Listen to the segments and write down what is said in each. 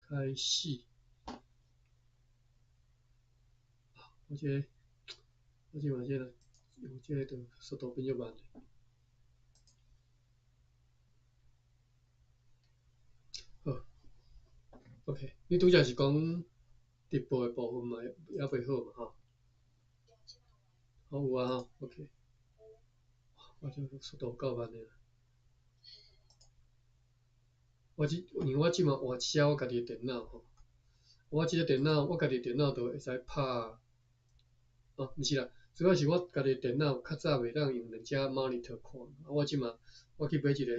開始。我這個，我這嘛這個用這個就速度變足慢。好，OK，你拄才是講直播的部分嘛，猶未好嘛吼？好有啊吼，OK。我這速度夠慢的。我這因為我這馬換一隻我家己的電腦吼，我這個電腦，我家己的電腦就會使拍，哦，毋是啦，主要是我家己的電腦較早袂當用兩隻 monitor 看，啊，我這馬我去買一個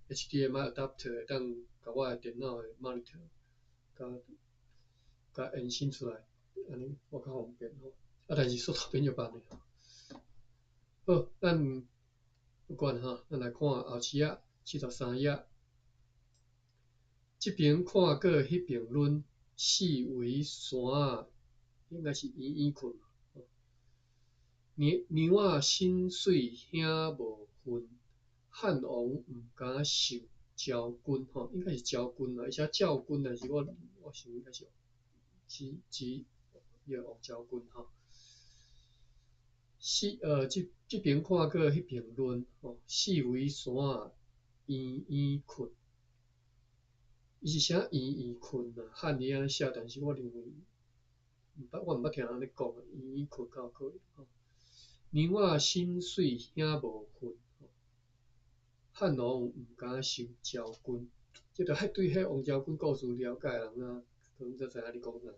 HDMI adapter 會當共我的電腦的 monitor 共共延伸出來，按呢我較方便吼。啊，但是速度變足慢的。好，咱不管吼，咱來看後市仔73頁。這邊看過，彼邊攆，四圍山應該是圓圓睏。娘娘仔身媠兄無份，漢王毋敢受昭君吼，應該是昭君啦，伊寫趙君，但是我想應該是指指迄個王昭君吼。四這這邊看過，彼邊攆吼，四圍山圓圓睏。伊是寫圓圓睏啦，漢字按呢寫，但是我認為毋捌，我毋捌聽人按呢講，圓圓睏較有可能吼。娘仔身媠兄無份，漢王毋敢受昭君，這著愛對彼王昭君故事了解的人啊，可能才知影咧講啥。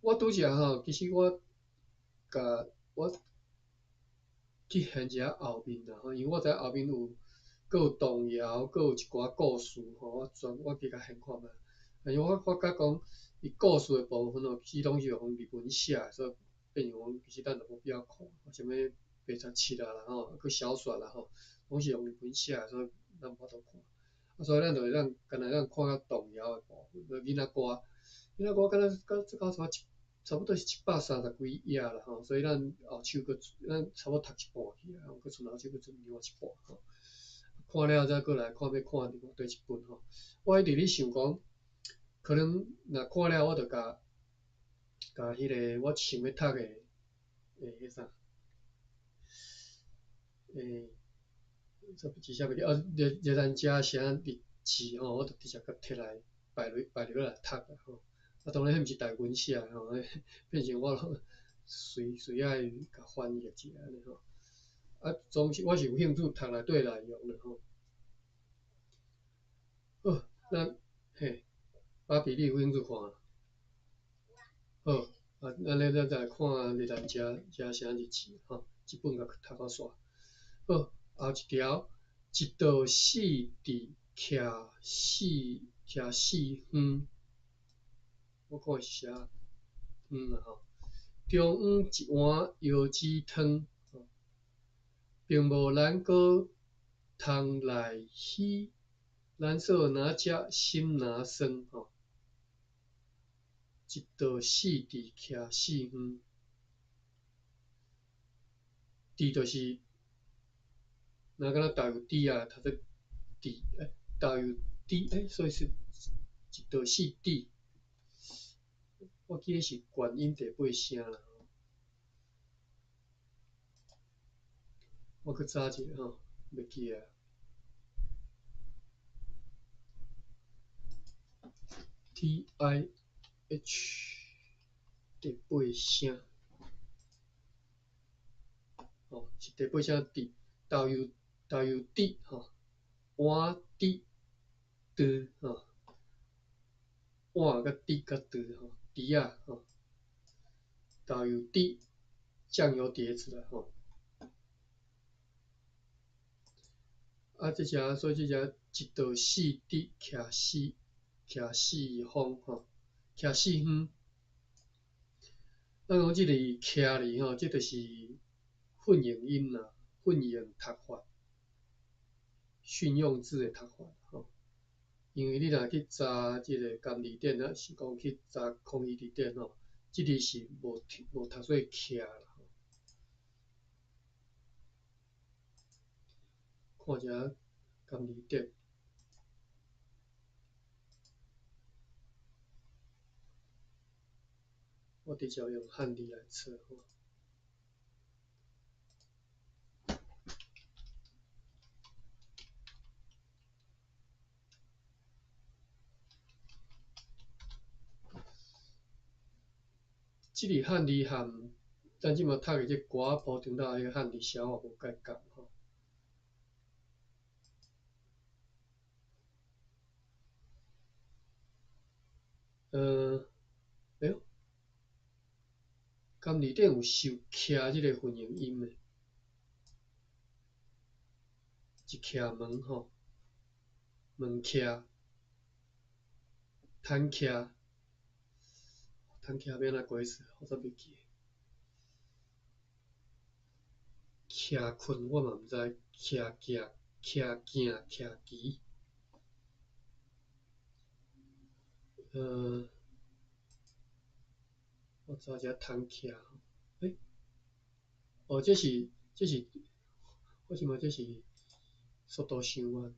我拄才吼，其實我共我去現一下後面啦吼，因為我知影後面有。閣有童謠，閣有一寡故事吼，我全我去共現看覓。但是我發覺講，伊故事的部分吼，其實攏是用日文寫的，所以變成講其實咱就無必要看，啥物白賊七啊啦吼，閣小說啦吼，攏是用日文寫的，所以咱無法度看。啊，所以咱就會當干焦會當看較童謠的部分，囡仔歌，囡仔歌敢若到這到差不多是130幾頁啦吼，所以咱後手閣咱差不多讀一半去啊，閣賰後手閣賰另外一半吼。看了再閣來看欲看另外佗一本吼。我一直咧想講，可能若看了我就共共彼個我想欲讀的彼啥，這一下袂記啊，熱熱蘭遮城日誌吼，我就直接共摕來擺落擺落來讀啦吼。啊，當然彼毋是台文寫的吼，變成我隨隨愛共翻譯一下按呢吼。啊，總之我是有興趣讀內底內容啦吼。好，咱嘿，芭比，你有興趣看？好，啊，咱咧咱再來看熱蘭遮遮城日誌吼，這本共讀到煞。好，後一條，一道四佇徛四徛四方，我看是寫方啦吼。中央一碗腰子湯，並無咱閣通來喜，咱說若食心若酸吼。一道四佇徛四方，佇就是若敢若豆油滴啊，讀做佇，欸，豆油滴，欸，所以是一道四佇。我記得是觀音第八聲啦。我閣查一下吼，袂記啊。TIH 第八聲，吼，是第八聲佇豆油豆油滴吼，碗滴桌吼，碗佮滴佮桌吼，碟仔吼，豆油滴醬油碟子啦吼。啊，這隻所以這隻一道四滴徛四徛四方吼，徛四方。咱講這個徛字吼，這就是訓用音啦，訓用讀法，訓用字的讀法吼。因為你若去查這個甘字典，抑是講去查康熙字典吼，這字是無無讀做徛啦。看一下甘字典。我直接用漢字來找吼。這個漢字和咱這馬讀的這歌仔譜頂頭彼個漢字寫法無蓋仝吼。哎喲，敢字典有收“徛”這個混用音的？一徛門吼，門徛，坦徛，坦徛欲按怎解釋？我煞袂記。徛睏我嘛毋知，徛徛徛鏡徛旗。我查一下坦徛，欸，哦，這是，我想講這是速度傷慢。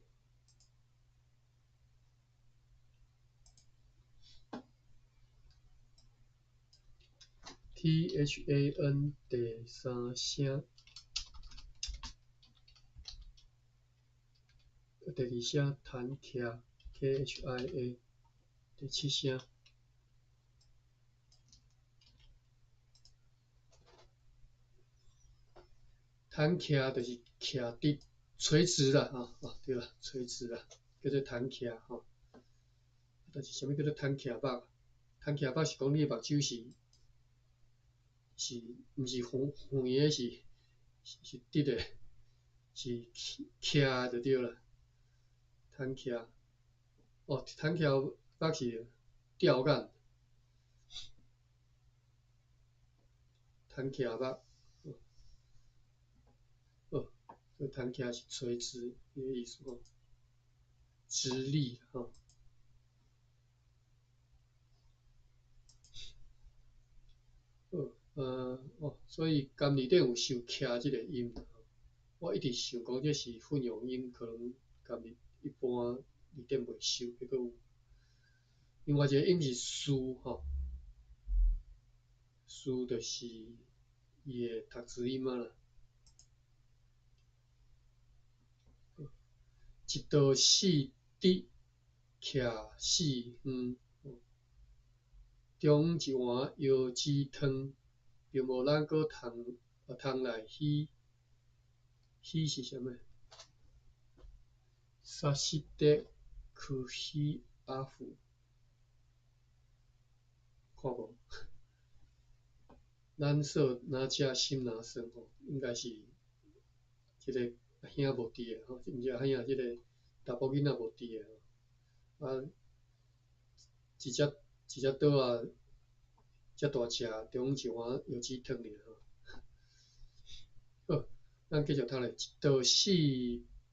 THAN 第三聲，第二聲坦徛 KHIA 第七聲。坦徛就是徛佇垂直啦，吼，哦對啦，垂直啦，叫做坦徛吼。但是啥物叫做坦徛目？坦徛目是講你的目睭是毋是圓圓的，是直的，是徛就對啦。坦徛，哦，坦徛目是吊眼。坦徛目，哦，這坦徛是垂直的意思吼，直立吼。好，哦，所以甘字典有收徛這個音，我一直想講這是混用音，可能甘字一般字典袂收，結果有。另外一個音是欶吼，欶就是伊的讀字音仔啦。一道四直，徛四遠，中央一碗腰子湯，並無咱閣通來喜，喜是啥物？薩西德科希阿夫，看無？咱說若食心若酸吼，應該是這個阿兄無佇的吼，毋是阿兄，這個查埔囡仔無佇的吼。啊，一隻一隻桌仔遮大隻，中央一碗藥子湯爾吼。好，咱繼續讀咧，一道四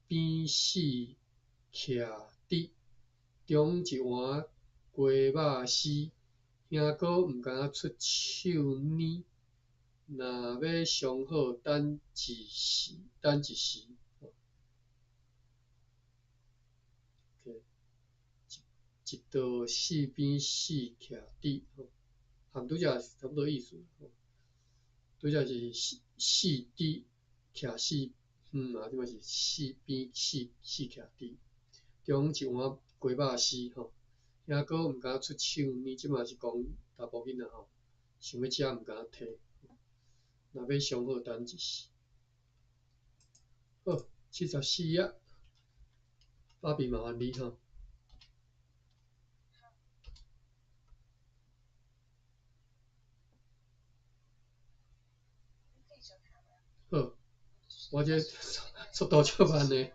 邊四徛佇，中央一碗雞肉絲，兄哥毋敢出手呢。若欲上好，等一時，等一時。OK，一道四邊四徛佇，和拄才差不多意思。拄才是四四佇徛四遠啊，這擺是四邊四四徛佇，中央一碗雞肉絲吼。兄哥毋敢出手呢，這嘛是講查埔囡仔吼，想欲食毋敢提。若欲上好，等一時。好，74頁，芭比麻煩你吼。好，我這速度足慢的，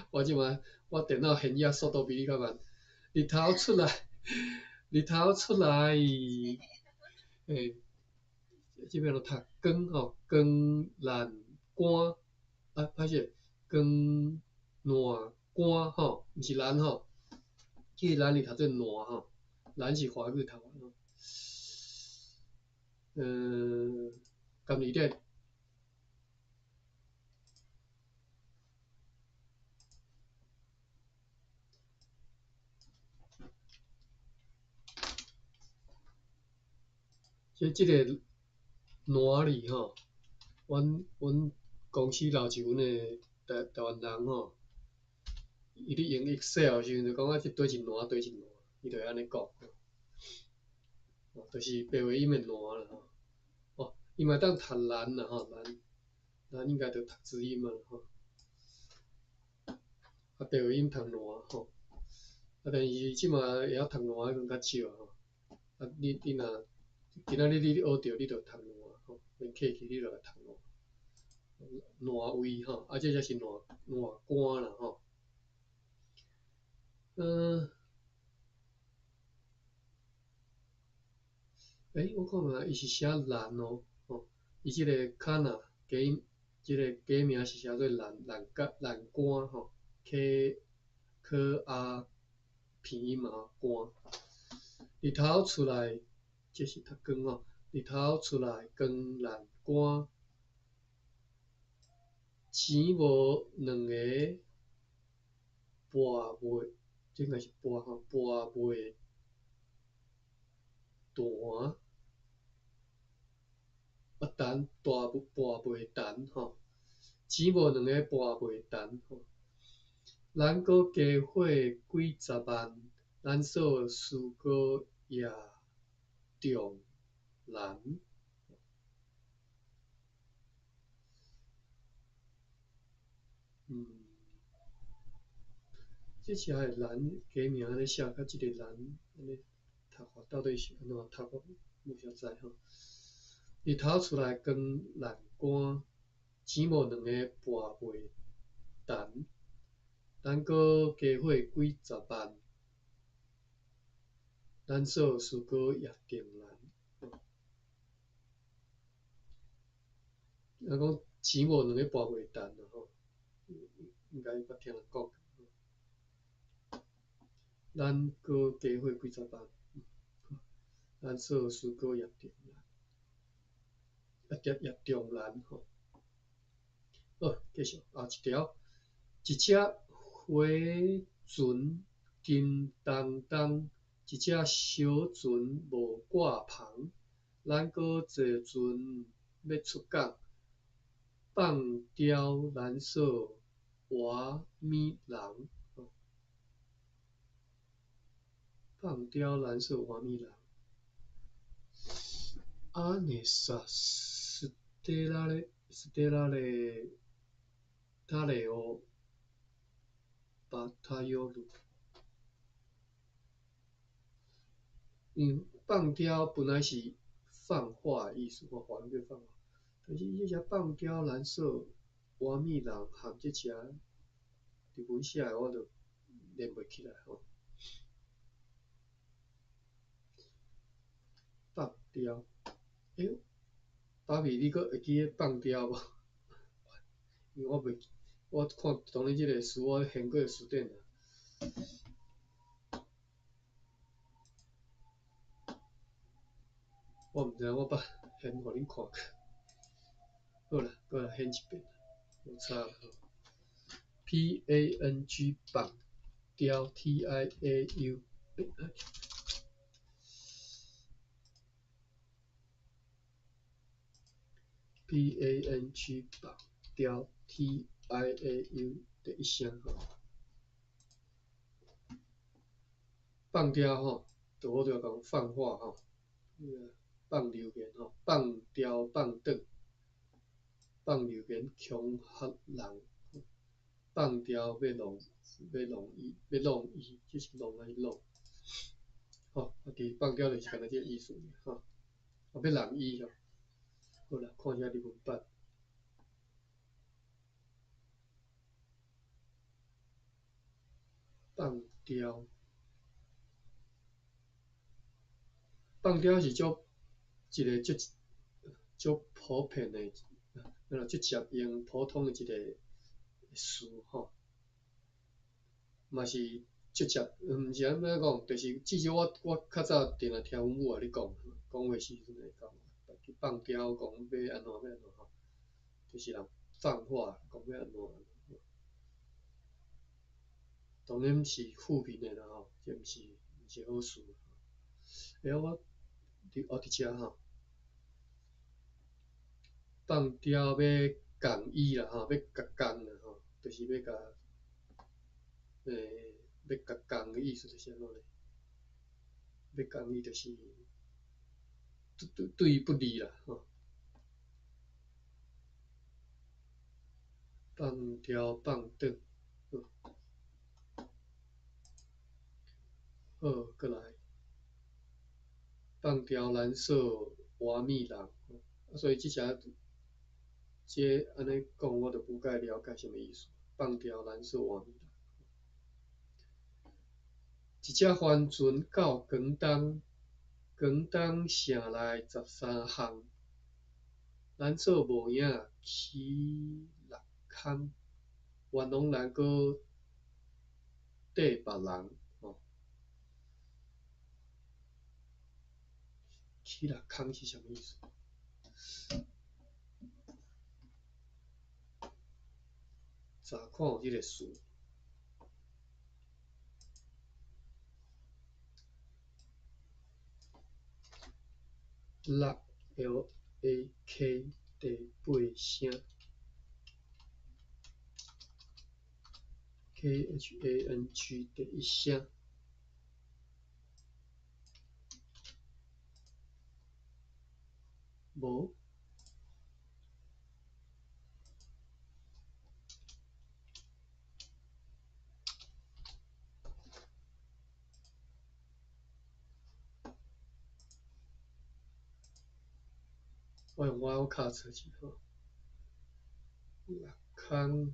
我這馬我電腦現頁速度比你較慢。日頭出來，日頭出來，欸，這邊就讀光吼，光爛光，啊，歹勢，光爛光吼，毋是爛吼，這個爛是讀做爛吼，爛是華語讀法吼。甘字典。這個爛字吼，阮公司樓一阮的台灣人吼，伊咧用 Excel 的時陣就講啊，這佗一爛，佗一爛，伊就會按呢講，就是白話音的爛啦吼。哦，伊嘛會當讀難啦吼，難，難應該就讀子音啊吼。啊，白話音讀爛吼，啊，但是這馬會曉讀爛的較少吼。啊，你若今仔日你學著，你就讀爛吼，免客氣，你就來讀爛。爛位吼，啊，這才是爛爛官啦吼。欸，我看覓，伊是寫蘭哦，吼，伊這個卡納假音，這個假名是寫做蘭蘭角蘭官吼，K 可阿拼音嘛吼，官。日頭出來，這是讀光吼，日頭出來光難官，錢無兩個跋袂，這應該是跋吼，跋袂彈。啊，陳大跋袂陳吼，錢無兩個跋袂陳吼。咱閣加伙幾十萬，咱所輸閣嚴重難。這遮的難假名按呢寫，佮這個難按呢讀法到底是按怎讀？我無啥知吼。日頭出來光難官，錢無兩個跋袂陳，咱閣加伙幾十萬，咱所輸閣嚴重難。若講錢無兩個跋袂陳啦吼，應該捌聽人講。咱閣加伙幾十萬，咱所輸閣嚴重難。啊，嚴重難吼。好，繼續後一條，一隻火船金當當，一隻小船無掛帆，咱閣坐船欲出港，放刁難說活物人，放刁難說活物人。阿內薩斯蒂拉咧，斯蒂拉咧，塔雷歐巴塔尤魯。因為放刁本來是放話的意思，吼，華語叫放話。但是這隻放刁難說活物人含這隻日文寫的，我就連袂起來吼。放刁，欸，芭比，你閣會記得放刁無？因為我袂，我看當然這個詞我掀過辭典啦。我毋知影，我捌掀予恁看過。好啦，閣來掀一遍，無差啦吼。P A N G 放刁 T I A U。P A N G 放刁 T I A U 第一聲吼。放刁吼，就我就講放話吼，放流言吼，放刁放轉，放流言恐嚇人，放刁欲弄欲弄伊欲弄伊，這是弄還是弄？吼，啊，其實放刁就是敢若這個意思吼，啊，欲弄伊吼。好啦，看一下日文版。放刁，放刁是足一個足足普遍的，足常用普通的一個詞吼，嘛是足常，毋是按怎講，就是至少我較早定定聽阮母仔咧講，講話時陣會講，去放刁，講欲按怎欲按怎吼，就是人放話，講欲按怎。當然是負面的啦吼，這毋是好事。欸，我佇哦佇遮吼，放刁欲共伊啦吼，欲共共啦吼，就是欲共，欲共共的意思就是按怎呢？欲共伊就是对对对伊不利啦吼。放刁放轉，好，閣來，放刁難說活命人，所以這隻這按呢講，我就無介了解啥物意思。放刁難說活命人，一隻帆船到廣東，廣東城內13巷，難說無影起六空，冤枉人閣綴別人吼。起六空是啥物意思？查看有這个詞。六 L A K 第八聲，K H A N G 第一聲，無。我用我卡查者吼，六空，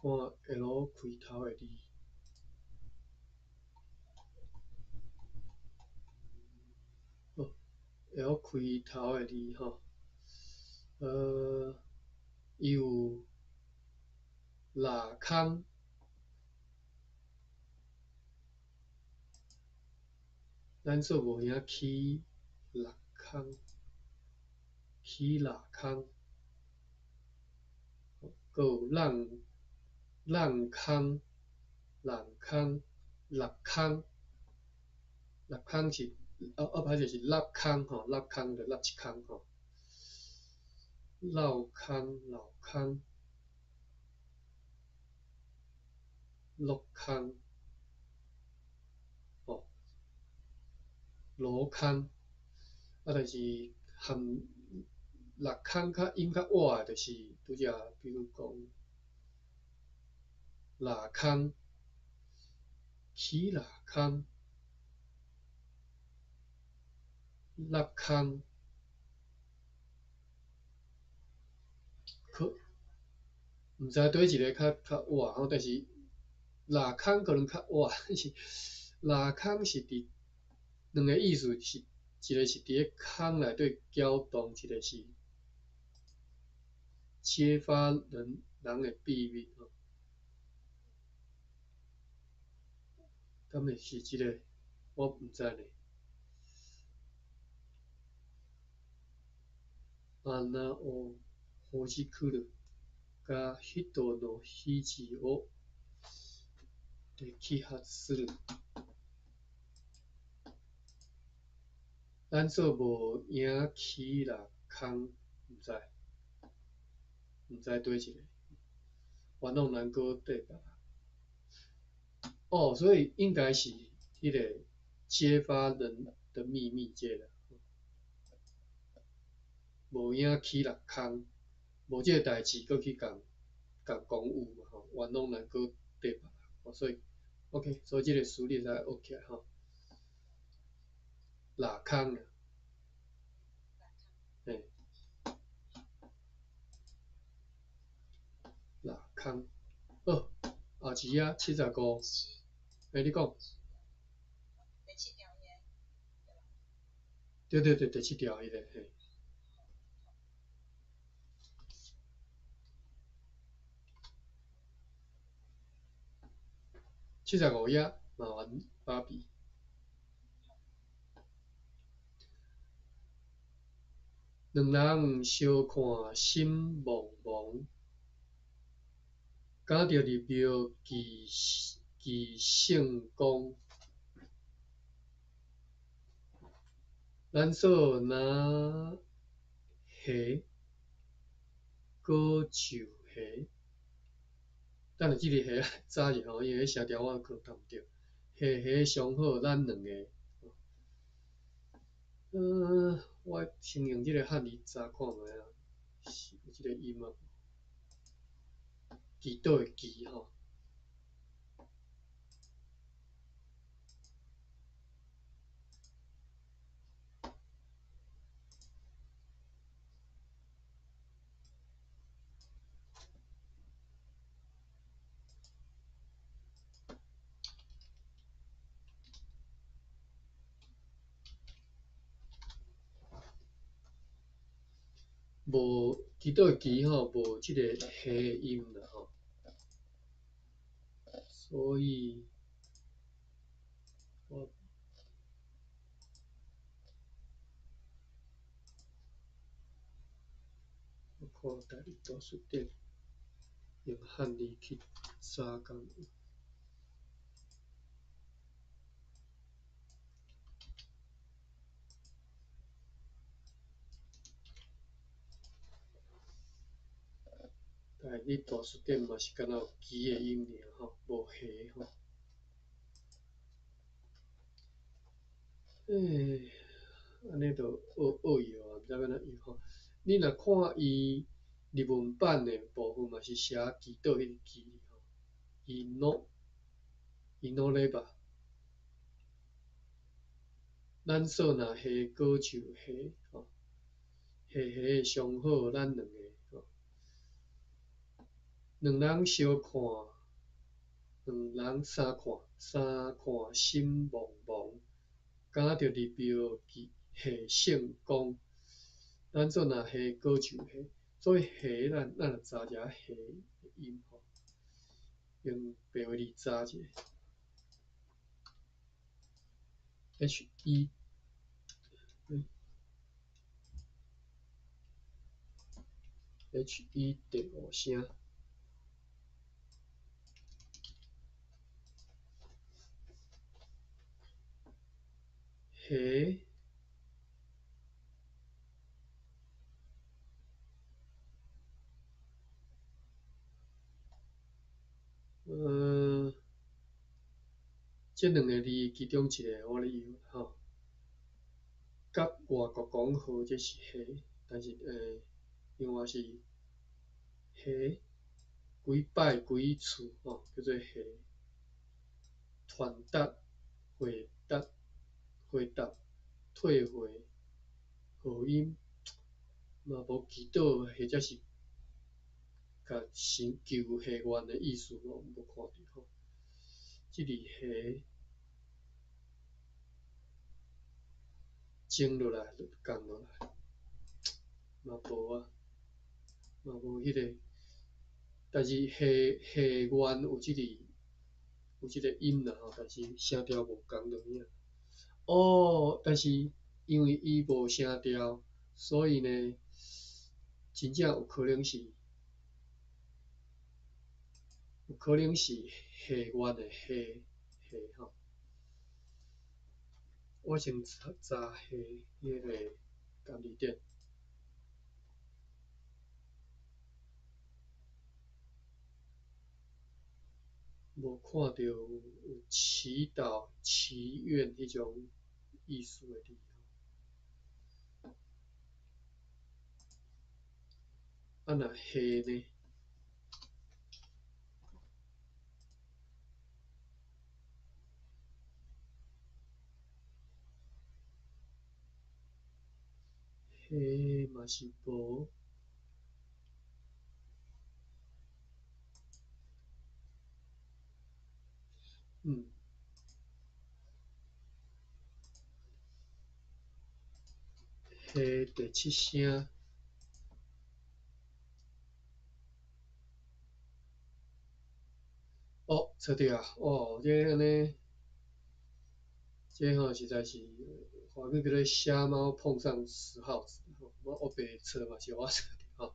看 L 开頭的字，好，L 開頭的字吼，伊有六空。咱做無影起六空，起六空，閣有浪浪空，浪空，六空，六空是，哦哦，歹勢是六空吼，六空就六一空吼，老空老空，六空。羅空，啊，但是含六空較音較倚的，就是拄才比如講，六空，起六空，六空，可，毋知佗一个較較倚吼，但是六空可能較倚，是六空是佇。兩个意思是，一个是佇咧空內底攪動，一个是揭發人人的秘密吼。敢會是這个？我毋知呢。穴をほじくるが人の肘を摘発する。咱做無影起六空，毋知，毋知佗一个，冤枉人閣綴別人。哦，所以應該是彼个揭發人的秘密這个。無影起六空，無這个代誌，閣去共共講有嘛吼，冤枉人閣綴別人，所以 OK，所以這个詞你會使學起來吼。六空啊，嘿，六空，好，後一页75，欸，你講。第七條彼个。對對對，第七條彼个，嘿。75页，麻煩芭比。兩人相看心茫茫，敢著入廟祈祈圣公，咱所若下果树下，等下這个下查者吼，因為聲調我可能讀毋著。下下上好，咱兩个。我先用這个漢字查看覓啊，是有這个音啊。祈禱的祈吼。無祈禱的祈吼，無這个下音啦吼，所以我看台語大辭典用漢字去查敢有。台語大辭典嘛是敢若有祈的音爾吼，無下吼。欸，按呢就學學搖啊，毋知欲按怎搖吼。你若看伊日文版的部分嘛是寫祈禱彼个祈吼，祈祈れば。咱所若下果樹下吼，下下上好，咱兩个吼。兩人相看，兩人相看，相看心茫茫，敢著入廟下聖公。咱做若下果樹下，所以下咱來查一下下的音吼，用白話字查一下。H E H E 第五聲。下，這兩个字其中一个我咧用吼，佮外國講號這是下，但是另外是下，幾擺幾次吼，叫做下，傳達、回答。回答、退回、和音，嘛無祈禱或者是共神求下願的意思，我無看著吼。這字下整落來降落來，嘛無啊，嘛無彼个。但是下下願有這个有這个音啦吼，但是聲調無仝就爾。哦，但是因為伊無聲調，所以呢，真正有可能是，有可能是下願的下下吼。我先查查下彼个单字典。無看著有祈禱、祈願彼種意思的字。啊，若下呢？下嘛是無。下第七聲。哦，找著啊！哦，這按呢，這吼實在是，華語叫做瞎貓碰上死耗子，我烏白找嘛是予我找著吼，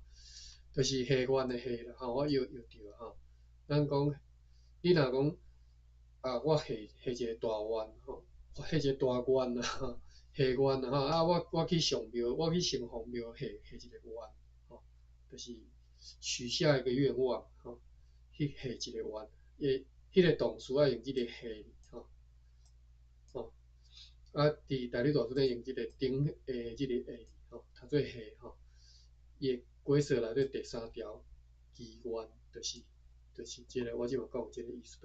就是下願的下啦吼，我搖搖著吼。咱講，你若講啊，我下下一个大愿吼，下一个大愿啊，下愿啊吼，啊，我去上庙，我去城隍庙下下一个愿吼，就是许下一个愿望吼，去下一个愿，伊彼个动词爱用這个下吼，吼，啊，佇大禮大書頂用這個頂下這個下吼，讀做下吼，伊的解說內底第三條祈願，就是這個我這馬講的這個意思，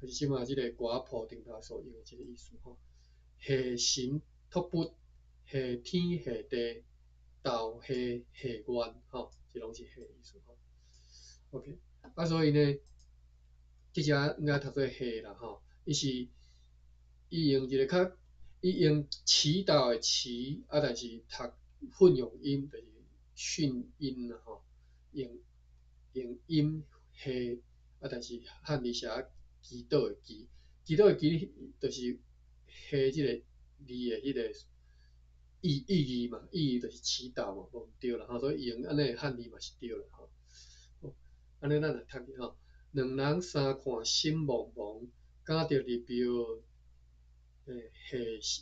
就是這馬這個歌仔譜頂頭所用的這個意思吼。下神託佛，下天下地，道下下願吼，這攏是下意思吼。OK，啊，所以呢，這只應該讀做下啦吼，伊是伊用一個較，伊用祈禱的祈，啊，但是讀混用音，就是訓音啦吼，用音下，啊，但是漢字寫祈禱的祈，祈禱的祈就是下這個字的彼個意義嘛，意義就是祈禱嘛，無毋對啦吼，所以用按呢漢字嘛是對啦吼。按呢咱來讀去吼，兩人相看心茫茫，敢著入廟下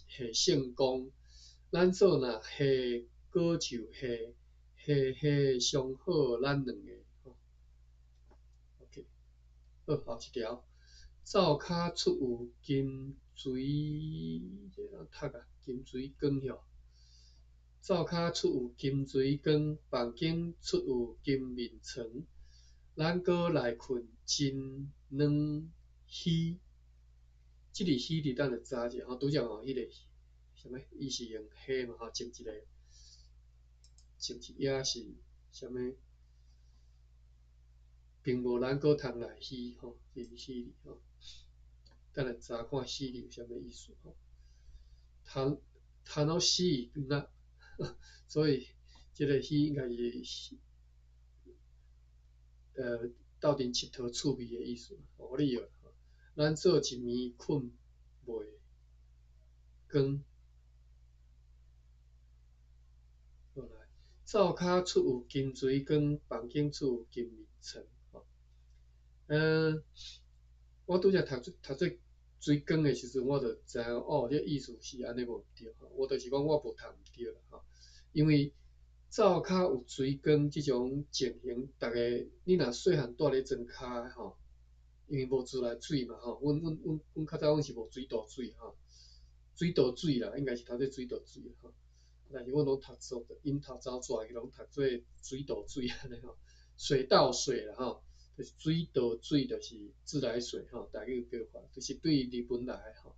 下聖公，咱做若下果就下，下下上好咱兩个吼。OK，好，後一條，灶跤出有金錘，這個怎讀啊？金錘光吼。灶跤出有金錘光，房間出有金眠床，咱閣來睏真軟虛。這個虛字等下查者吼，拄則吼彼個啥物，伊是用下嘛吼，前一個，前一頁是啥物，並無咱閣通來虛吼，這是虛字吼。等下查看虛字有啥物意思吼。楽しいな，所以這個虛應該是鬥陣𨑨迌趣味的意思。我你藥，咱做一暝睏袂光。好來，灶跤出有金錘光，房間出有金眠床。吼，我拄則讀做水光的時陣，我就知影哦，這意思是按呢無毋對吼。我就是講我無讀毋對啦吼，因為灶跤有水光這種情形，逐个你若細漢蹛咧莊跤吼，因為無自來水嘛吼，阮較早阮是無水道水吼，水道水啦，應該是讀做水道水吼。但是阮攏讀錯，𪜶頭走跩去攏讀做水道水按呢吼，水道水啦吼，就是水道水就是自來水吼，台語叫法，就是對日本來的吼。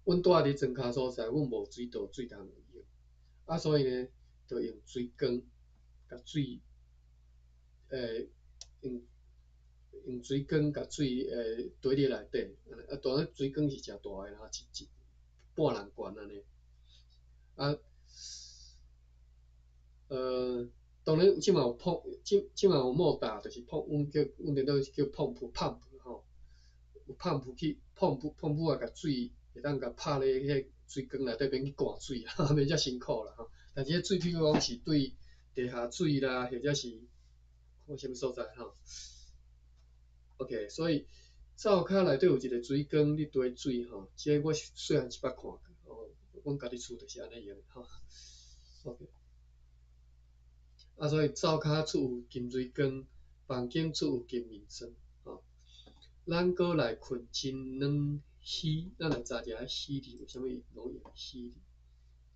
阮蹛佇莊跤所在，阮無水道水通用，啊，所以呢，就用水缸共水，用水缸共水缀佇內底，啊，當然水缸是誠大个啦，一半人懸按呢。啊，當然這馬有碰，這馬有莫達，就是碰，阮叫阮頂倒叫 pump pump 吼，有 pump 去 pump pump 啊，共水會當共拍咧彼个水缸內底，免去灌水，免遮辛苦啦吼。但是彼水比如講是對地下水啦，或者是看啥物所在吼。OK，所以灶跤內底有一個水缸咧貯水吼，這個我細漢是捌看過吼，阮家己厝就是按呢用吼。OK，啊，所以灶跤出有金錘光，房間出有金眠床吼。咱閣來睏真軟虛，咱來查一下虛字為啥物攏用虛字？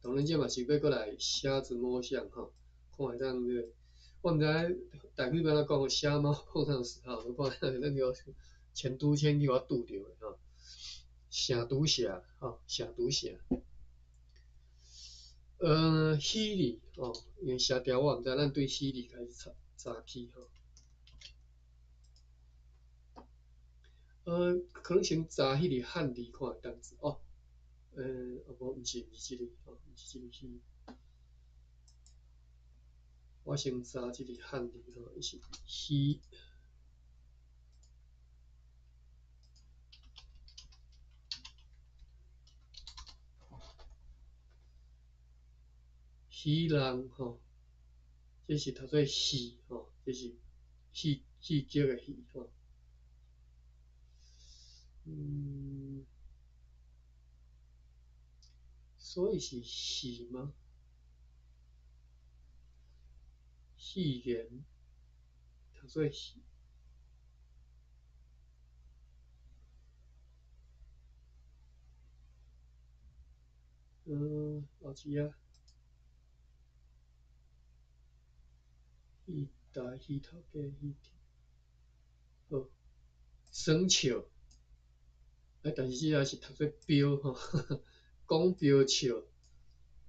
當然這嘛是欲閣來瞎子摸象吼，看會當這個，我毋知台語欲按怎講，瞎貓碰上死吼，我看咱叫錢拄籤去予我拄著的吼，城拄城吼，城拄城。虛字吼，因為寫條我毋知，咱對虛字開始查查起吼。可能先查彼個漢字看會當哦。無，毋是這個吼，毋是這個虛。我先查這個漢字吼，伊是虛。虛人吼，這是讀做戲吼，這是戲劇的戲吼。嗯，所以是戲嗎？戲言，讀做戲。嗯，後一頁。戲台戲頭家戲好，耍笑。欸，但是這个是讀做標吼，講標笑，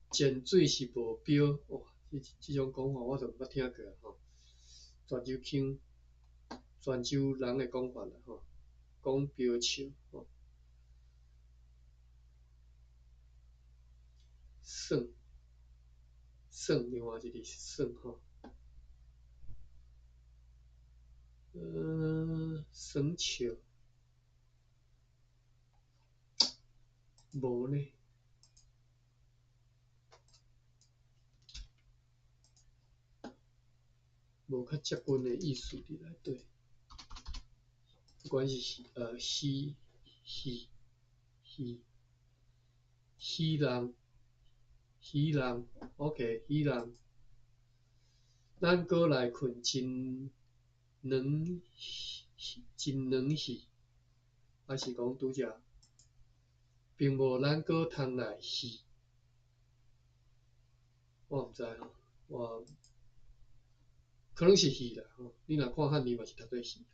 潛水是無標，哇！這種講法我就毋捌聽過吼。泉州腔，泉州人的講法啦吼，講標笑吼。耍，耍，另外一个是耍吼。嗯，耍笑。無呢，無較接近的意思佇內底。不管是戲、戲、戲、戲人、戲人，OK，戲人。咱閣來睏真軟，真軟戲，還是講拄才？並無咱閣通來戲，我毋知吼，我可能是戲啦吼。你若看漢字嘛是讀做戲。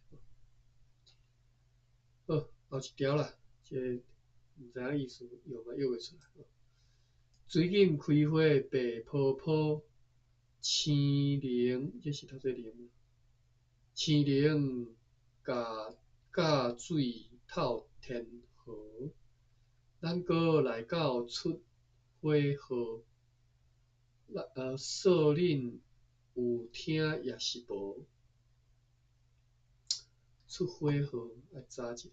好，後一條啦，這個毋知影意思，用嘛用袂出來。水錦開花白泡泡，青龍，這是讀做龍，青龍咬咬水透天河。咱閣來到出火號，嫂恁有聽抑是無？出火號愛查一下。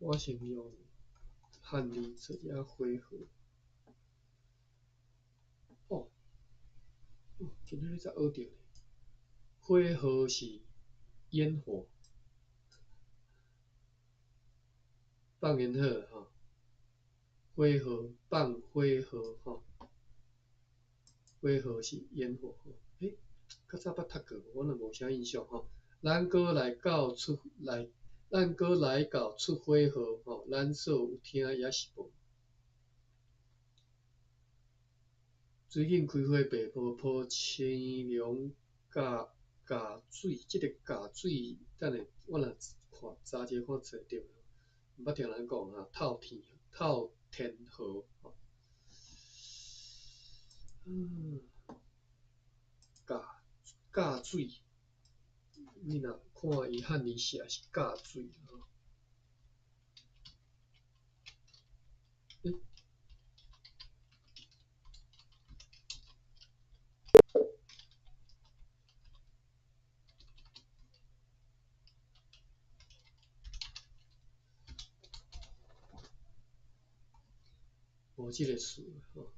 我先用漢字做一下火號。哦，哦，今仔日才學著呢。火號是煙火，放煙火吼。火號放火號吼，火號是煙火吼。欸，較早捌讀過無？我若無啥印象吼。咱閣來到出來，咱閣來到出火號吼，咱嫂有聽抑是無？水錦開花白泡泡，青龍咬咬水，這个咬水，等下我若看查一下看揣著，毋捌聽人講啊，透天透天河吼。嗯，咬咬水，你若看伊漢字寫是咬水吼。欸，無這個詞吼。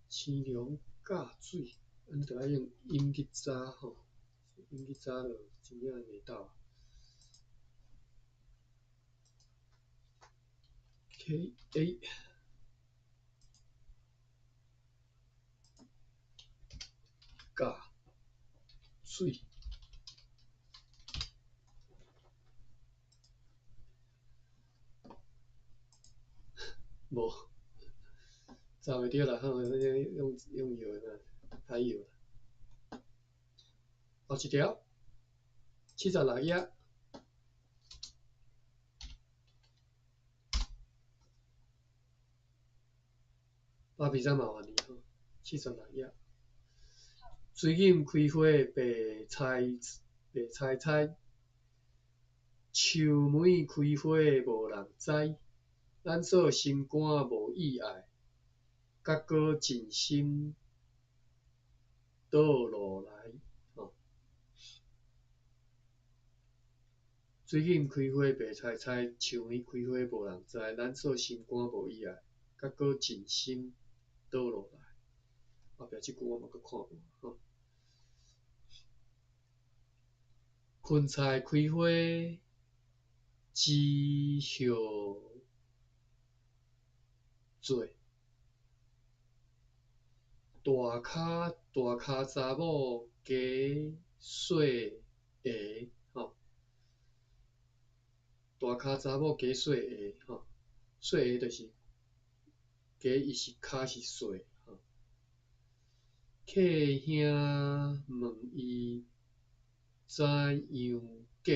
青龍咬水，按呢就愛用音去查吼，音去查就真正袂到。K A 咬水，無，查袂著啦，吼，用用藥的啦，歹藥啦。後一條，76頁。巴比山麻煩你吼，76頁。水錦開花白菜白菜菜，樹梅開花無人知。咱嫂心肝無意愛，甲閣盡心倒落來。吼，水井開花白菜菜，樹園開花無人知。咱煞心肝無意愛，閣閣盡心倒落來。後壁這句我嘛閣看無吼。芹菜開花枝葉做，大跤大跤查某加細鞋吼，大跤查某加細鞋吼，細鞋就是加伊是跤是細吼。客兄問伊怎樣假，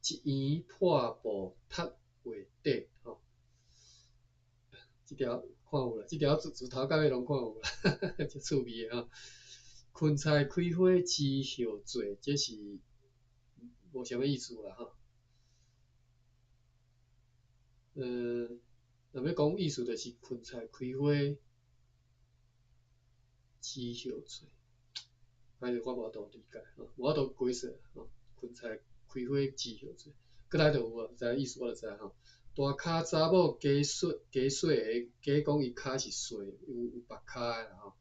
一圓破布踢畫底吼。這條看有啦，這條自自頭到尾攏看有啦，足趣味的吼。芹菜開花枝葉做，這是無啥物意思啦吼。若欲講意思，就是芹菜開花枝葉做，反正我無法度理解吼，無法度解釋吼。芹菜開花枝葉做，閣來就有啊，知影意思我就知吼。大跤查某加細加細鞋，假講伊跤是細，有有縛跤的啦吼。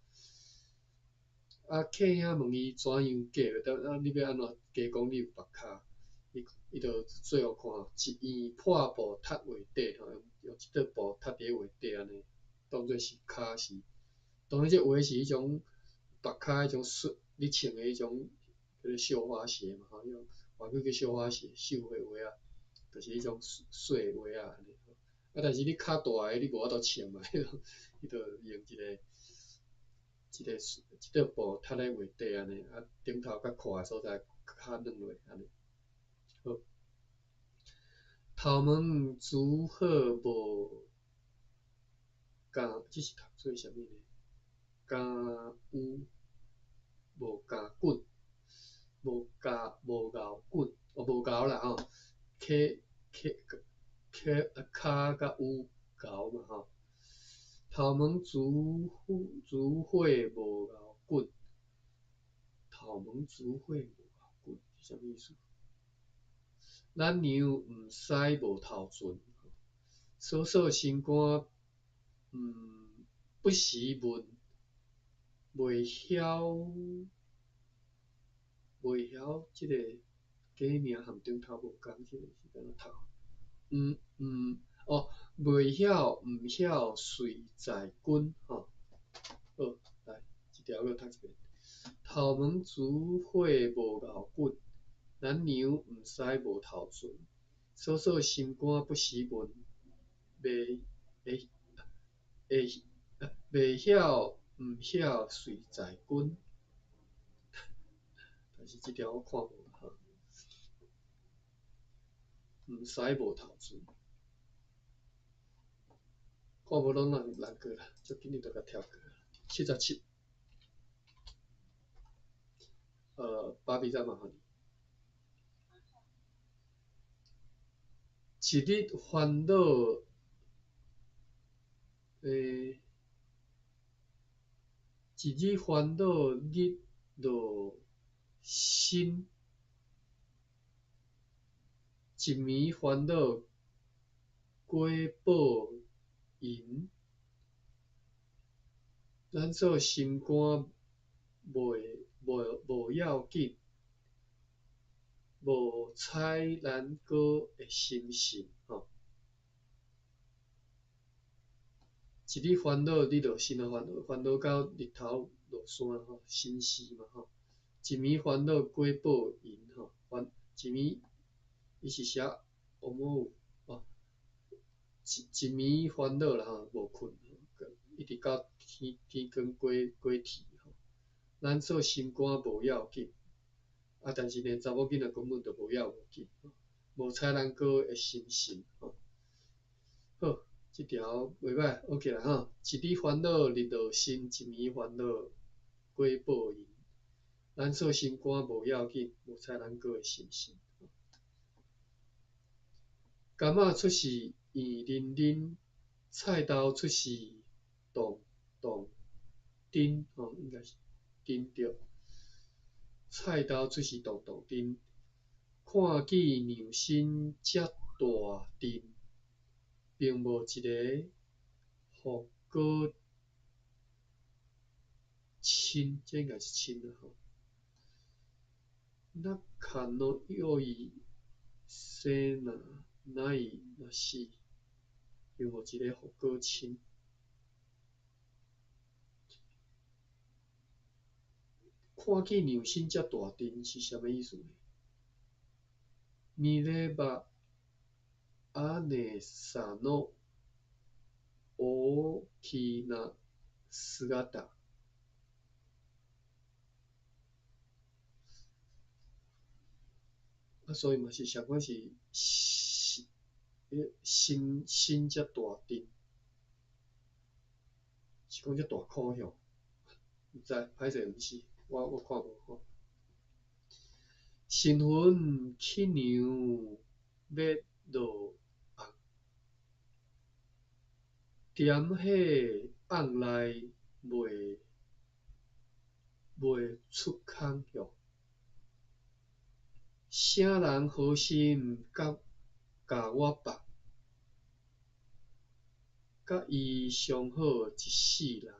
啊，客兄問伊怎樣假，啊，你欲按怎假講你有縛跤？伊伊就做予看，一圓破布踢畫底吼，用一塊布踢佇畫底按呢，當做是跤是，當然這畫是彼種縛跤彼種細，你穿的彼種叫做繡花鞋嘛吼，彼種外國叫繡花鞋，繡花鞋仔，就是彼種細鞋仔按呢。啊，但是你跤大个你無法度穿嘛，伊就用一个一个一塊布踢咧畫底按呢，啊頂頭佮闊的所在較軟落按呢。好，頭毛煮好無咬，這是讀做啥物呢？咬有無咬滾，無咬無咬滾，哦無咬啦吼，K K K 跤佮有咬嘛吼。頭毛煮煮火無咬滾，頭毛煮火無咬滾是啥物意思？咱娘毋使無頭船，鎖鎖心肝，不時問，袂曉袂曉這个假名含頂頭無仝，這个是按怎讀？毋毋哦，袂曉毋曉隨在君吼。好，來，這條閣讀一遍。頭毛煮火無咬滾，咱娘毋使無頭船。鎖鎖心肝不時問，袂會會袂曉毋曉隨在君。但是這條我看無吼，毋使無頭船，看無攏難難過啦，足緊你就共跳過。77，芭比再麻煩你。一日煩惱，一日煩惱日落身，一暝煩惱過報應。咱做心肝袂無無要緊，無睬咱閣會心神吼。一日煩惱日落身啊，煩惱煩惱到日頭落山吼，心事嘛吼。一暝煩惱過報應吼，煩一暝伊是寫烏某有哦，一一暝煩惱啦吼，無睏，一直到天天光過過天吼。咱做心肝無要緊，啊，但是呢，查某囡仔根本就無要無緊，無睬咱閣會心神吼。好，這條袂䆀，OK 啦吼。一日煩惱日落身，一暝煩惱過報應。咱做心肝無要緊，無睬咱閣會心神。柑仔出世圓淋淋，菜豆出世動動釘吼，應該是釘對。菜豆出世動動釘，看見娘身遮大陣，並無一个復閣親，這應該是親啦吼。仲の良い生若ない若是，並無一个復閣親。看見娘身遮大陣是啥物意思呢？見れば姉さの大きな姿。啊，所以嘛是相款是身身遮大陣，是講遮大箍向？毋知，歹勢毋是，我看無吼。新婚去娘欲落甕，點火甕內袂出空哟。啥人好心共我縛，佮伊相好一世人。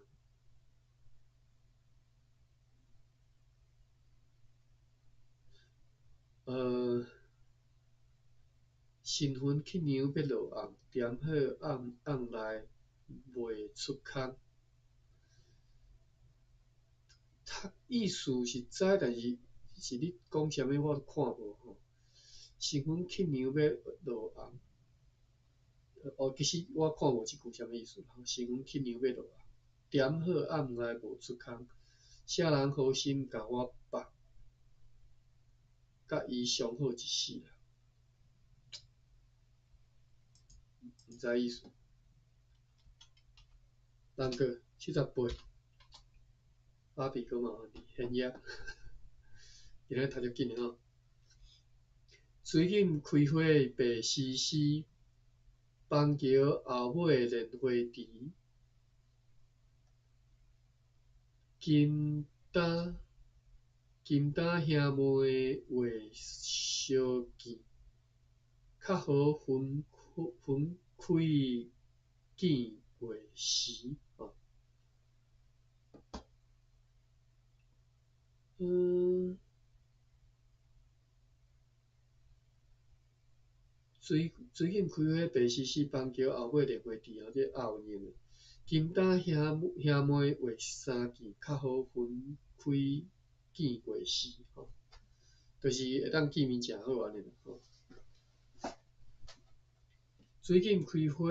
新婚去娘欲落甕，點火甕內袂出空。讀意思是知，但是是咧講啥物我看無吼。新婚去娘欲落甕，哦，其實我看無這句啥物意思。新婚去娘欲落甕，點火甕內無出空。啥人好心共我縛，佮伊相好一世人。毋知意思。人過78，芭比閣麻煩你，現葉，今仔日讀足緊的吼。水錦開花白絲絲，板橋後尾蓮花池，金丹兄妹話相見，較好分開見月時。吼。水錦開花白絲絲，板橋後尾蓮花池吼，這押韻的。金丹兄妹話相見，較好分開見月時。吼，就是會當見面誠好按呢啦。吼。水錦開花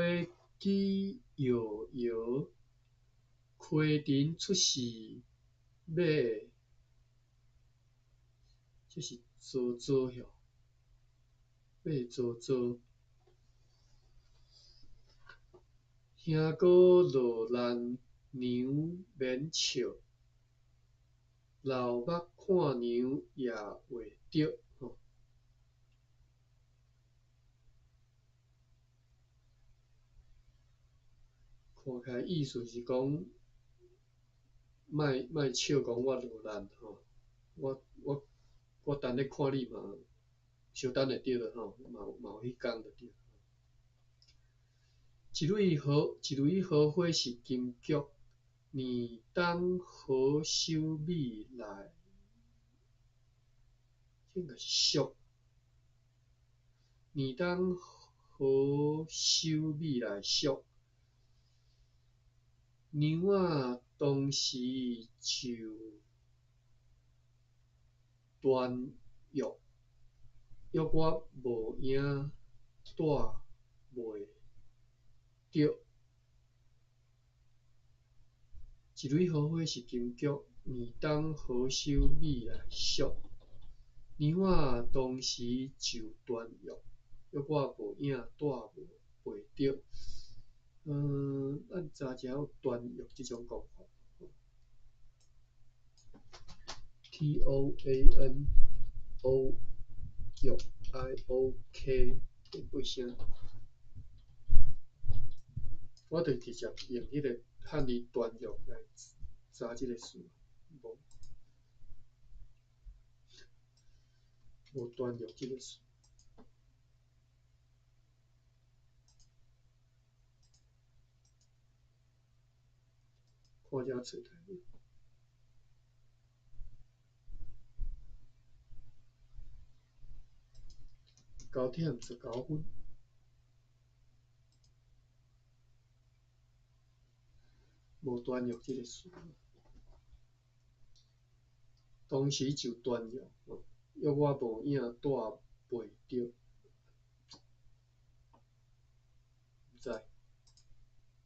喜搖搖，溪田出世馬，這是糟糟哟，馬糟糟。兄哥落難娘免笑，流目看娘也袂著。吼。看起來意思是講，莫笑講我落難吼，我等咧看你嘛，相等會著啦吼，嘛有彼工就對。一蕊荷花是金菊，年冬何收美來，這應該是俗。年冬何收美來俗。娘仔當時就斷約，約我無影帶袂著。一蕊荷花是金菊，年冬何收美來俗。娘仔當時就斷約，約我無影帶袂著。咱早才有斷約這種講法。T O A N O 約 I O K 八聲，我就直接用彼个漢字斷約來查這个詞，無。無斷約這个詞。看這找著無？9點19分。無斷約這个詞。當時就斷約，約我無影帶袂著，毋知。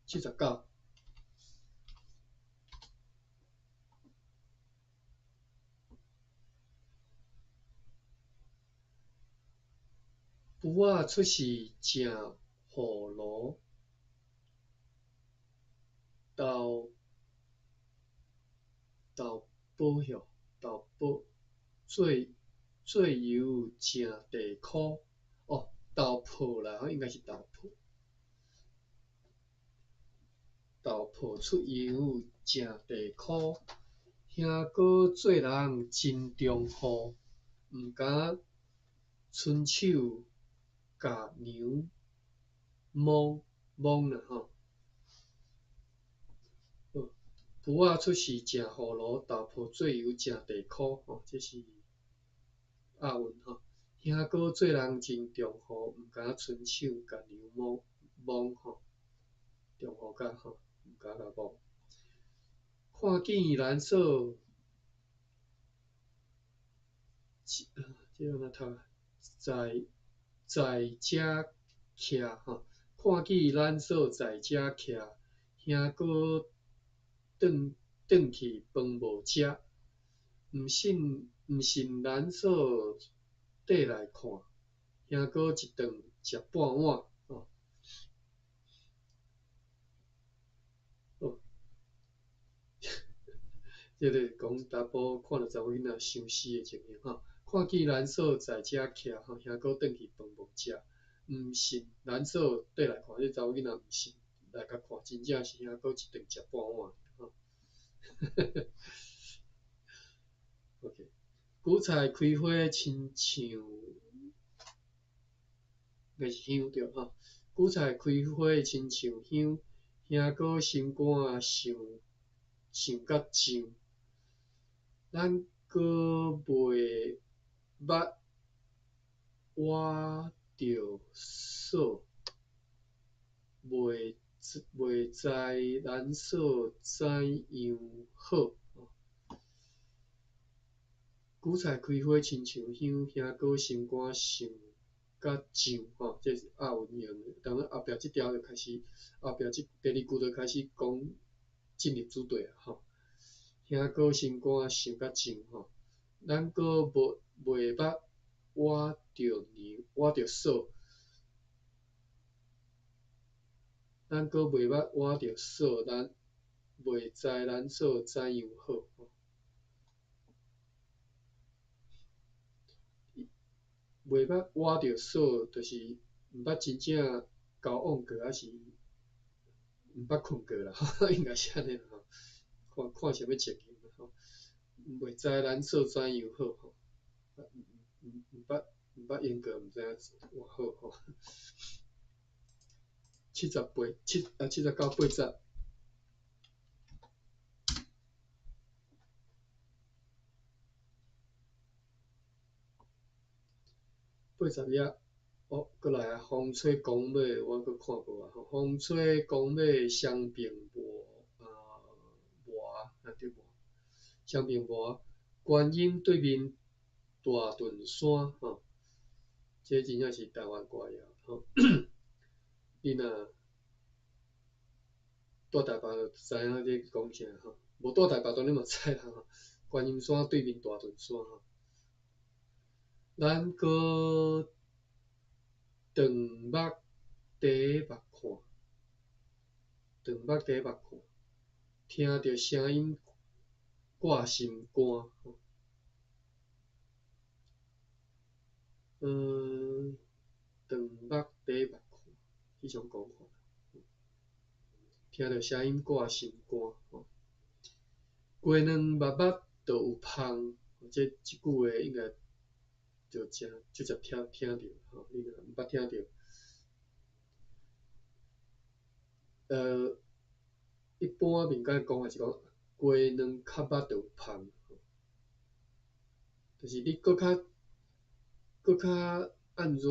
79。龜仔出世正葫蘆，豆豆寶吼，豆寶做做油正地箍，哦，豆粕啦，應該是豆粕。豆粕出油正地箍，兄哥做人真忠厚，毋敢伸手共娘摸摸啦吼。龜仔出世正葫蘆，豆粕做油正地箍吼，這是押韻吼。兄哥做人真忠厚，毋敢伸手共娘摸摸吼，忠厚甲吼，毋敢共摸。看見咱嫂，這按怎讀？在在遮徛吼，看見咱嫂在遮徛，兄哥轉轉去飯無食，毋信毋信咱嫂綴來看，兄哥一頓食半碗吼。好，這个講查埔看著查某囡仔相死的情形吼。看見咱嫂在遮徛吼，兄哥轉去飯無食，毋信咱嫂綴來看，這查某囡仔毋信來共看，真正是兄哥一頓食半碗吼。OK，韭菜開花親像，應該是香對吼。韭菜開花親像香，兄哥心肝想想甲醬，咱閣袂捌倚著嫂，袂袂知咱嫂怎樣好。韭菜開花親像香，兄哥心肝想甲醬吼，這是押韻用的。當然後壁這條就開始，後壁這第二句就開始講進入主題啊吼。兄哥心肝想甲醬吼，咱閣無袂捌倚著娘，倚著嫂，咱閣袂捌倚著嫂，咱袂知咱嫂怎樣好。袂捌倚著嫂，就是毋捌真正交往過，抑是毋捌睏過啦，應該是按呢吼。看看啥物情形啦吼。袂知咱嫂怎樣好吼，毋捌用過，毋知影偌好吼。78七啊，7980。80頁，哦，閣來啊！風吹公馬，我閣看無啊！風吹公馬雙並磨啊磨啊對無？雙並磨，觀音對面大屯山吼，這真正是台灣歌謠吼。你若蹛台北就知影咧講啥吼，無蹛台北當然嘛知啦吼。觀音山對面大屯山吼。咱閣長目底目看，長目底目看，聽著聲音掛心肝。長目底目看，彼種講法。聽著聲音掛心肝。雞卵肉肉都有芳，這這句話應該。就誠直接聽聽著吼，你若毋捌聽著，一般民間講法是講雞卵較肉就有芳，就是你閣較閣較按怎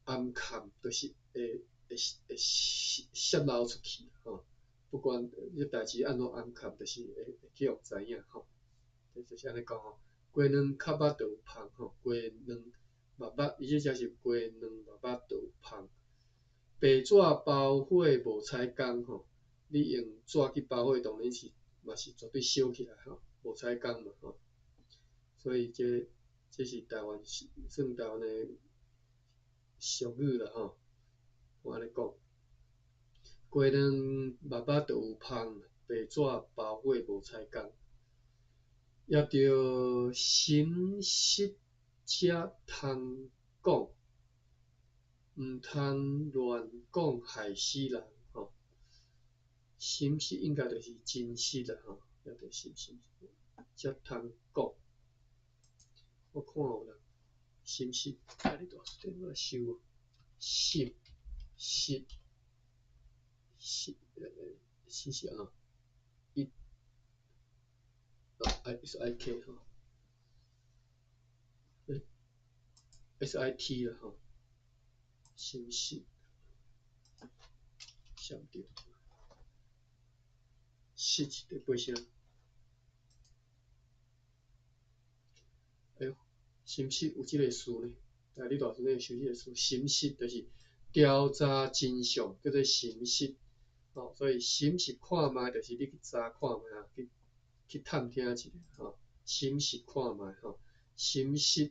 暗崁，就是會會會洩露出去吼。不管這代誌按怎暗崁，就是會會去予知影吼。就是按呢講吼，雞卵較肉就有芳吼，雞卵肉肉，伊這只是雞卵肉肉就有芳。白紙包火無彩工吼，你用紙去包火，當然是嘛是絕對燒起來吼，無彩工嘛吼。所以這這是台灣算台灣的俗語啦吼，我按呢講。雞卵肉肉就有芳，白紙包火無彩工。也著審實才通講，毋通亂講害死人吼。審實應該就是真實啦吼，也著審實才通講。我看有人審實，啊你大細電話收無？審實實實是按怎？一 S I K 吼，S I T 啦吼，審實，寫毋著，實是佇八聲。哎喲，審實有這个詞呢，啊，你大陣咧想這个詞，審實就是調查真相，叫做審實。吼，所以審實看覓，就是你去查看覓啊，去去探聽一下吼，審實看覓吼，審實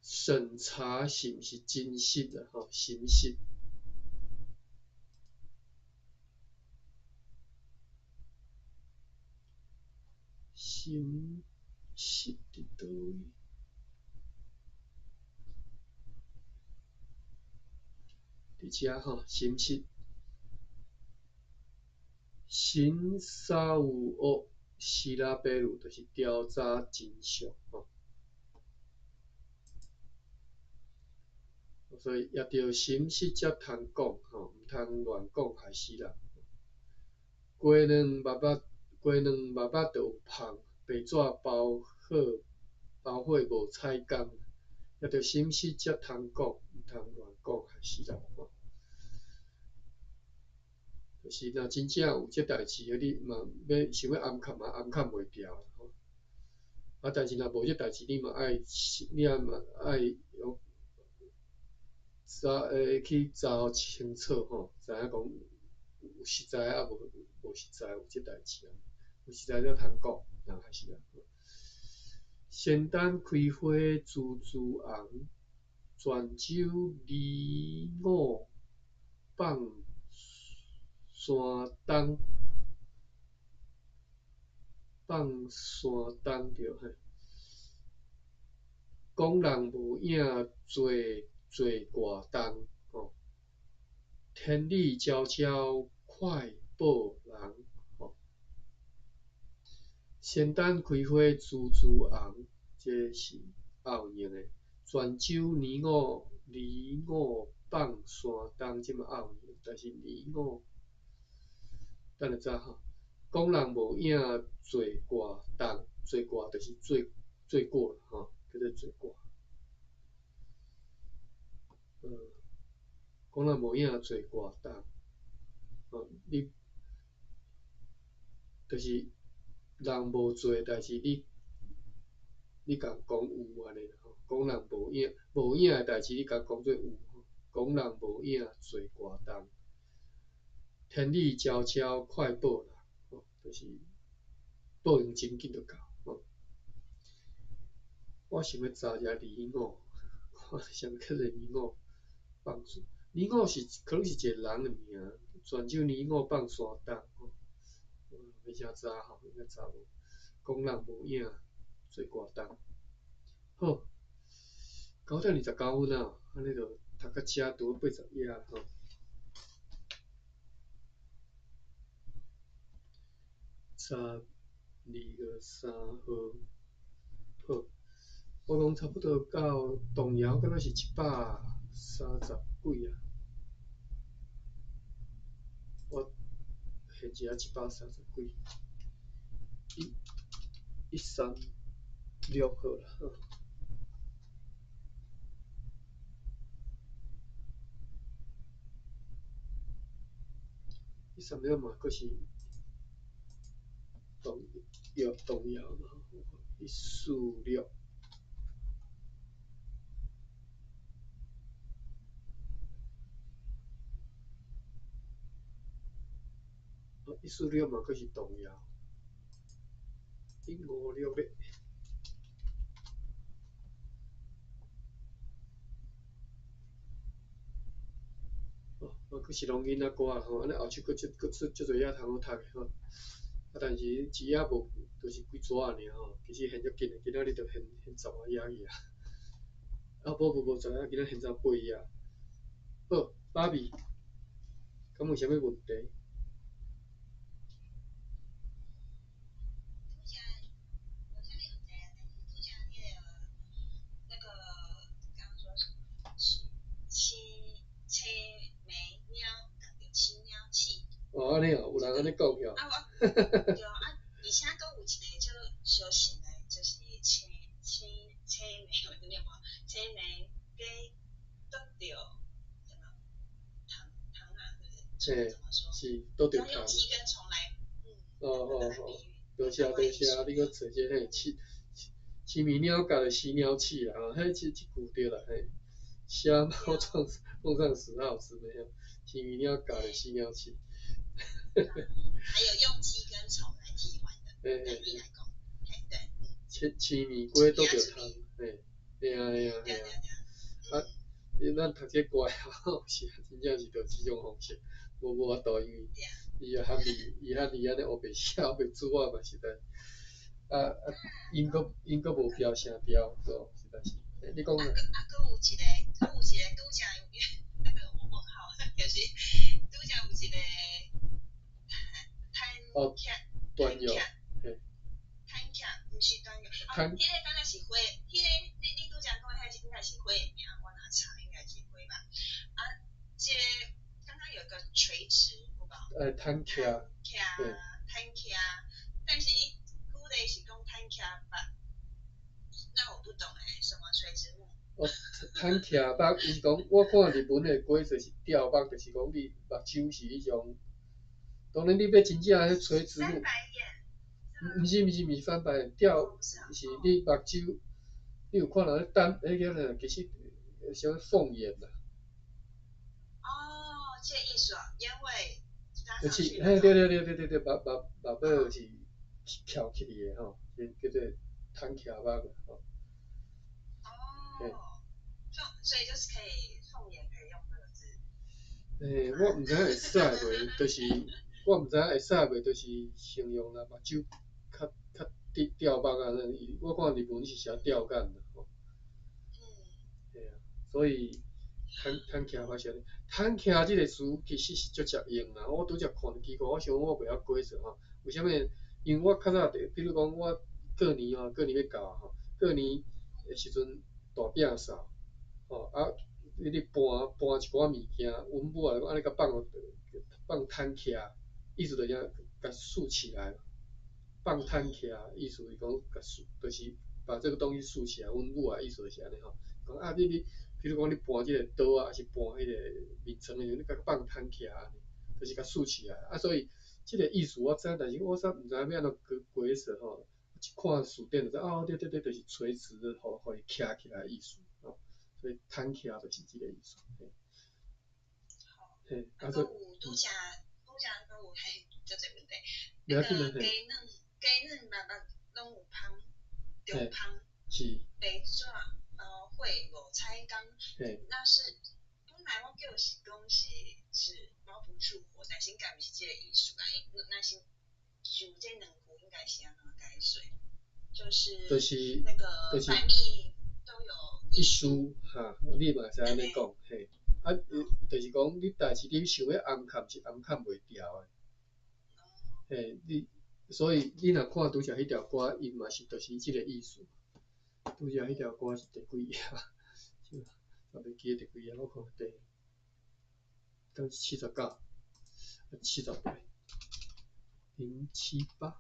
審查是毋是真實啦吼，審實。審實佇佗位？佇遮吼，審實。審查有惡，是拉白魯，就是調查真相吼。所以也著審實才通講吼，毋通亂講害死人。雞卵肉肉，雞卵肉肉就有芳，白紙包好包火無彩工，也著審實才通講，毋通亂講害死人吼。就是若真正有這代誌，你嘛欲想欲掩藏嘛掩藏袂牢吼。啊，但是若無這代誌，你嘛愛，你也嘛愛用查去查清楚吼，知影講有實在啊無無實在有這代誌啊，有實在才通講，人還是啊。仙丹開花枝枝紅，泉州尼五放山東，放山東對嘿。講人無影做做外重吼，天理昭昭快報人吼。仙丹開花枝枝紅，這是押韻的。泉州尼五尼五放山東，這嘛押韻，但是尼五，等下查吼。講人無影做外重，做外就是做做過啦吼，叫做做外。講人無影做外重，吼你，就是人無做代誌，你你共講有按呢啦吼。講人無影無影的代誌，你共講做有吼。講人無影做外重，天理昭昭快報人，吼，就是報應真緊就到吼。我想欲查一下尼五，看啥物叫做尼五放山。尼五是可能是一个人的名，泉州尼五放山東吼。欲啥查吼，應該查無。講人無影做外重。好，9點29分啊，按呢就讀到遮拄好80頁吼。12月3號，好。我講差不多到動搖，敢若是130幾啊。我現時啊130幾，136好啦。136嘛，閣是動搖動搖嘛，146。146嘛，閣是動搖。156咧。哦，嘛閣是攏囡仔歌吼，按呢後手閣足閣出足濟頁通好讀的吼。啊，但是一頁無，就是幾紙爾吼，其實還足緊的，今仔日就還還十外頁去啊。啊，無無無，十頁，今仔還十八頁。好，芭比，敢有啥物問題？哦，按呢哦，有人按呢講起哦。啊，我對啊，而且閣有一個足相像的，就是青青青梅，我念無青梅雞拄著什麼糖糖啊，是不是？怎麼說？是拄著糖。用雞跟蟲來，哦哦哦，多謝多謝，你閣找這個嘿，青青梅鳥咬著死鳥鼠啊，彼這這句對啦嘿。瞎貓撞碰上死耗子沒有？青梅鳥咬著死鳥鼠。還有用雞跟蟲來替換的，對你來講，嘿對。青青暝雞拄著蟲，嘿，嘿啊嘿啊嘿啊。啊，咱讀這歌吼，是真正是著這種方式，無無法度，因為伊個漢字，伊漢字按呢烏白寫烏白注我嘛實在，啊啊，音閣音閣無標聲調，哦，實在是。你講啊，閣有一個，閣有一個拄才那個我問號，就是拄才有一個。哦，斷藥，嘿。坦克，毋是斷藥，哦，彼個敢若是花，彼個你你拄才講彼個應該是花的名，我若查應該是花吧。啊，這個剛剛有一個垂直，有無？坦克。坦克，坦克，但是古例是講坦克目，那我不懂欸，什麼垂直目？哦，坦克目，伊是講我看日文的解說是吊目，就是講你目睭是彼種。當然，你欲真正彼垂直目，毋是毋是毋是翻白眼，吊是你目睭，你有看人咧單，彼叫啥？其實啥物鳳眼啦。哦，這個意思啊，眼尾就是，嘿，對對對對對對，目目目尾是翹起來的吼，叫做坦克目吼。哦，所以就是可以鳳眼可以用這個字。欸，我毋知影會使袂，就是。我毋知影會使袂，就是形容啦，目睭較較直吊目啊，我看日文是寫吊眼啦，吼。嘿啊，所以坦坦克目是按呢，坦克這個詞其實是足常用啦。我拄才看著奇怪，我想我袂曉解釋吼，為啥物？因為我較早佇，比如講我過年吼，過年欲到啊吼，過年的時陣大摒掃，吼啊，你咧搬搬一寡物件，阮母啊按呢共放放坦克。意思就是共豎起來，放坦克，意思是講共豎，就是把這個東西豎起來。阮母的意思就是按呢吼，講啊你你，比如講你搬這個桌啊，抑是搬彼個眠床的時陣，你共放坦克按呢，就是共豎起來。啊，所以這個意思我知，但是我煞毋知影欲按怎解解釋吼。一看辭典就知，哦，對對對，就是垂直的，予予伊徛起來的意思，吼。所以坦克就是這個意思。好，啊，閣有拄才。拄才閣有嘿，足濟問題。那個雞卵雞卵目目攏有芳，著芳。是。白紙包火五彩工。那是本來我叫是講是指包不住火，但是應該毋是這個意思吧？若是就這兩句應該是按怎解釋？就是就是那個百密都有一疏哈，你嘛會使按呢講嘿。啊，就是講你代誌你想欲掩崁是掩崁袂牢的。嘿，你所以你若看拄才彼條歌，伊嘛是就是這個意思。拄才彼條歌是第幾頁？也袂記得第幾頁，我看第，敢是79，78，078。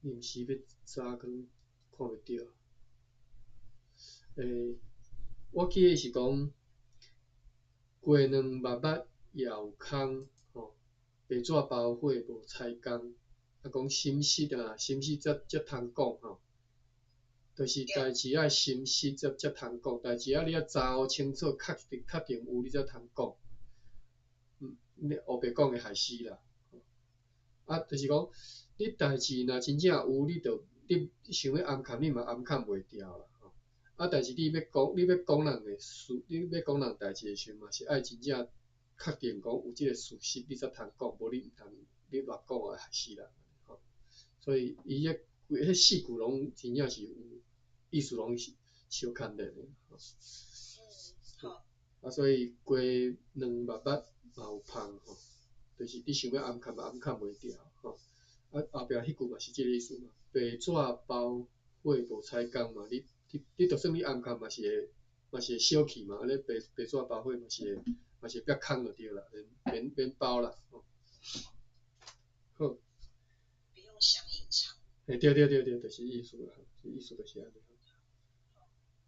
臨時欲查可能看袂著。我記得是講，雞卵肉肉也有空吼，白紙包火無彩工。啊，講心實啊，心實才才通講吼，就是代誌愛心實才才通講，代誌愛你愛查予清楚，確定確定有你才通講。你烏白講會害死啦。啊，就是講，你代誌若真正有，你就你想欲掩藏，你嘛掩藏袂牢啦。吼。啊，但是你欲講，你欲講人的事，你欲講人代誌的時陣，嘛是愛真正確定講有這个事實，你才通講，無你毋通你亂講會害死人。吼，所以伊彼規彼四句攏真正是有意思，攏是相牽連的。好。啊，所以雞卵肉肉嘛有芳吼，就是你想欲掩藏嘛掩藏袂牢吼。啊，後壁彼句嘛是這个意思嘛，白紙包火無彩工嘛，你你你就算你掩藏嘛是會嘛是會燒去嘛，按呢白白紙包火嘛是會嘛是會變空就對啦，免免免包啦，吼。好。不用想隱藏。嘿，對對對對，就是意思啦，意思就是按呢。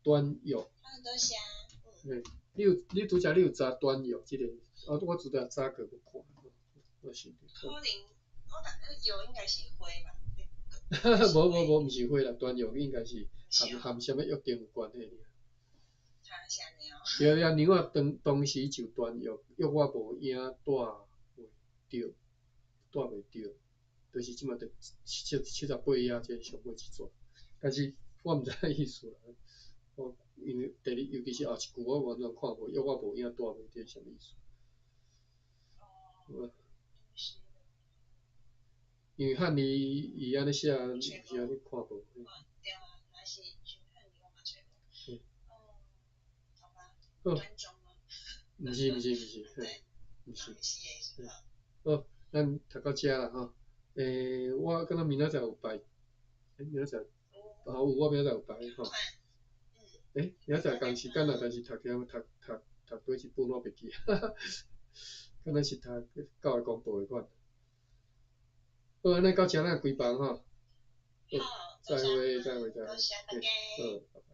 斷藥。啊，多謝。嘿，你有你拄才你有查斷藥這個，啊，我拄才查過無看，我想著。可能我感覺藥應該是花吧。無無無，毋是花啦，斷藥應該是含含啥物約定有關係爾。對對，娘仔當當時就斷藥，約我無影帶袂著，帶袂著，就是這馬第七78頁這上尾一逝，但是我毋知影意思啦。我因為第二，尤其是後一句我完全看無，約我無影帶袂著是啥物意思？嗯。因為漢字伊按呢寫，毋是按呢看無。對啊，若是像漢字我嘛揣無。哦，好吧。好。毋是毋是毋是，嘿，毋是。好，咱讀到遮啦吼。我敢若明仔載有排，明仔載，啊有，我明仔載有排吼。明仔載仝時間啦，但是讀啥讀讀讀佗一本我袂記，哈哈。敢若是讀教會公報的款。好，按呢到遮咱關房吼。好，再會，再會，再會。多謝大家。好，拜拜。